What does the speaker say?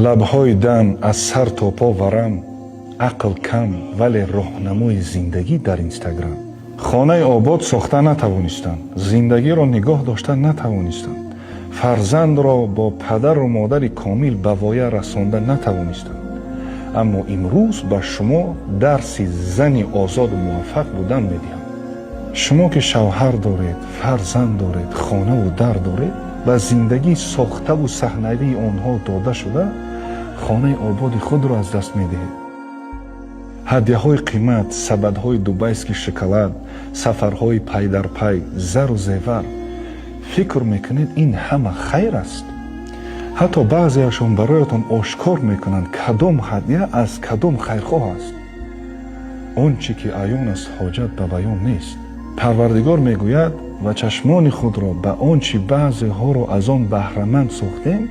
Лабҳои дам аз сар то по варам, ақл кам, вале роҳнамои зиндагӣ дар Инстаграм. Хонаи обод сохта натавонистанд, зиндагиро нигоҳ дошта натавонистанд, фарзандро бо падару модари комил ба воя расонда натавонистанд, аммо имрӯз ба шумо дарси зани озоду муваффақ будан медиҳам. Шумо ки шавҳар доред, фарзанд доред, хонаву дар доред, ба зиндагии сохтаву саҳнавии онҳо дода шуда, хонаи ободи худро аз даст медиҳед. Ҳадяҳои қимат, сабадҳои дубайский шоколад, сафарҳои пайдарпай, зару зевар. Фикр мекунед, ин ҳама хайр аст? Ҳатто баъзеашон бароятон ошкор мекунанд, кадом ҳадя аз кадом хайрхоҳ аст. Он чӣ ки аён аст, ҳоҷат ба баён нест. Парвардигор мегӯяд: «Ва чашмони худро ба он чӣ баъзеҳоро аз он баҳраманд сохтем».